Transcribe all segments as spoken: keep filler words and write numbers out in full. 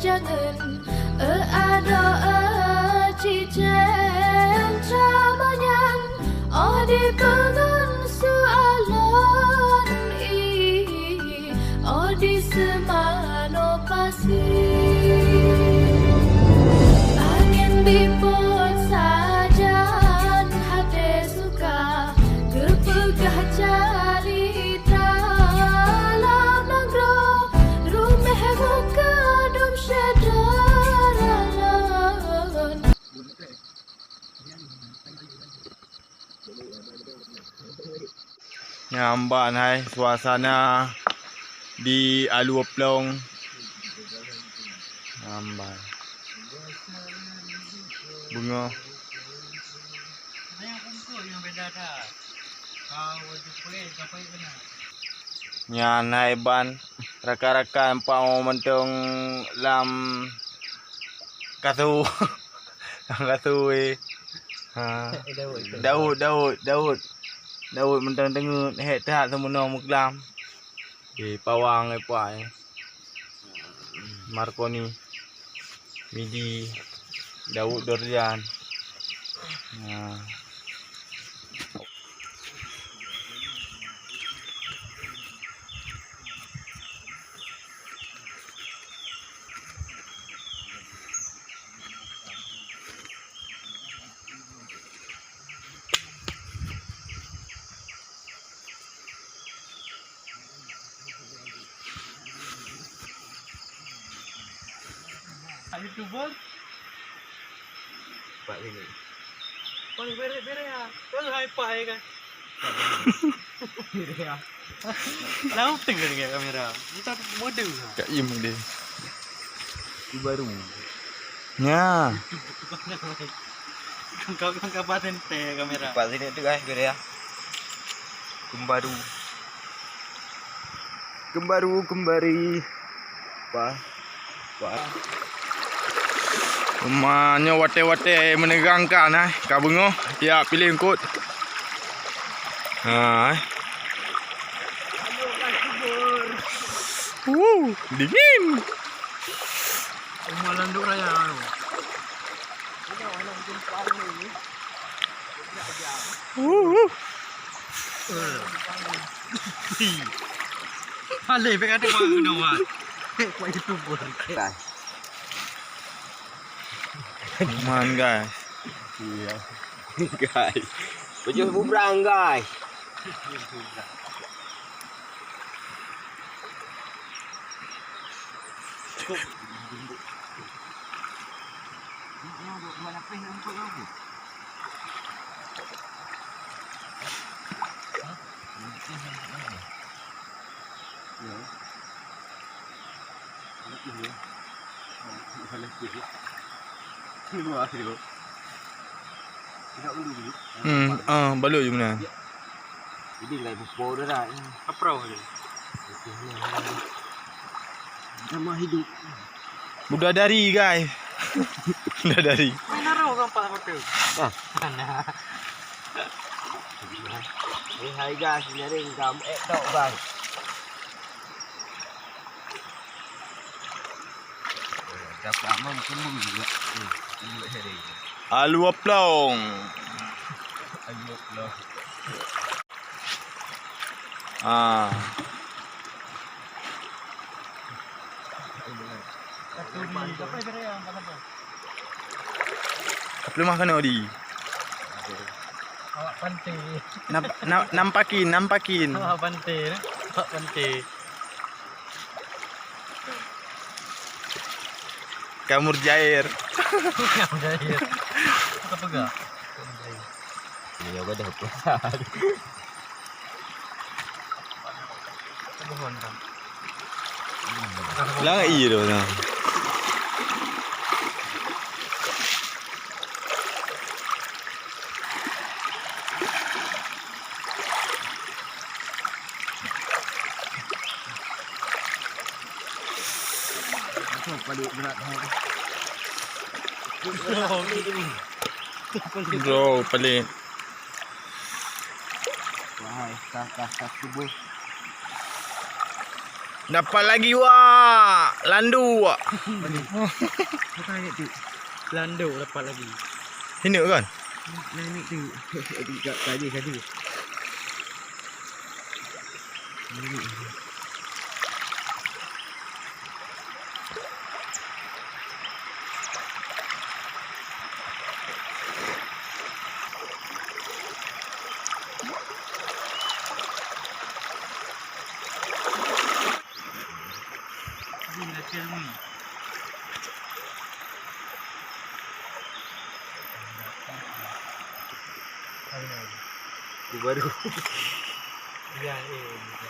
Jangan, eh, adoe, eh, cicém camanyan, oh, di peungon sualon, ih, oh, di seumanoe pasi. Angén dipot sajan, haté suka geupeugah calitra lam nanggroe, ruméh muka dum syedara lôn. Nyan ban hai suasana di Alue Plong. Nyan ban. Beungoh. Nyan hai ban rakan-rakan pao mantong lam kasu. Lam kasu weh. Ha. Daud, Daud, Daud. Daud mantong teungeut, hék that seumeunong meuklam. Di pawang, eh, puai. Marconi, Midi, Daud Dordian. Nah. YouTuber. Pak sini. Pak, bere, bere ya. Kau hai pak ya kan? Bere ya. Lalu tengok dengan kamera. Kita mode. Kak Im deh. Itu baru. Nya. Kau kan kabar tente kamera. Pak sini tu guys, bere ya. Kembaru. Kembaru, kembari. Wah. Wah. Teuma nyoe watèe-watèe menegangkan, eh. Ka beungoh, ya, piléh eungkôt. Ha, eh. Wuh, dingin. Rumah landuk raya. Wuh, wuh. Aleh, bèk ada buat kena buat. Buat YouTuber. Man, guys. Iya. Guys. Baju bubrang, guys. Hmm, ah, balut je meunan. Jadi, ngai pupo dah dah. Kaprau je. Nama hidup. Bidadari, guys. Bidadari. Mana roh orang pak hotel? Ah. Mana? Ni hai guys, nyaring gam eh tok guys. Dapat aman semua juga. Hmm, juga hari. Alue Plong. Alue Plong. Ah. Tapi mah kena di. Awak pantai. Nampak, na-, nampakin, nampakin. Awak pantai, eh. Awak pantai. Kamu jair. Kamu jair. Apa pegang? Kamu jair. Iya, wadah perasaan. Lang iya dah nah. Paling berat ha. Bro, paling. Wahai, kah, kah, kah, tubuh. Dapat lagi, wak. Landuk, wak. Bukan ni tu. Landuk dapat lagi. Ini kan? Nah, ini tu. Tadi, tadi. Baru. Ya, eh.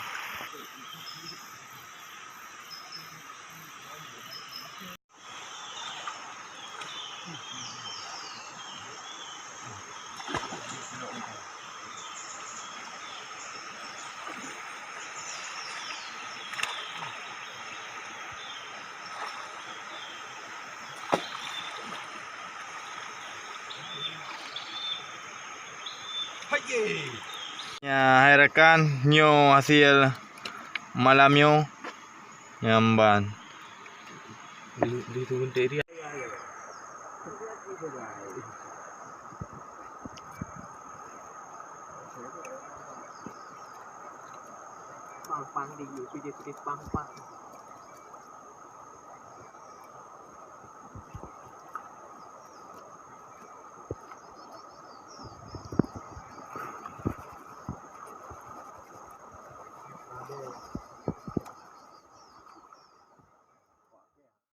Ya, hai rakan, nyoe hasil malam nyoe. Nyamban. Di, di turun tadi. Pang-pang di, di, di, pang-pang.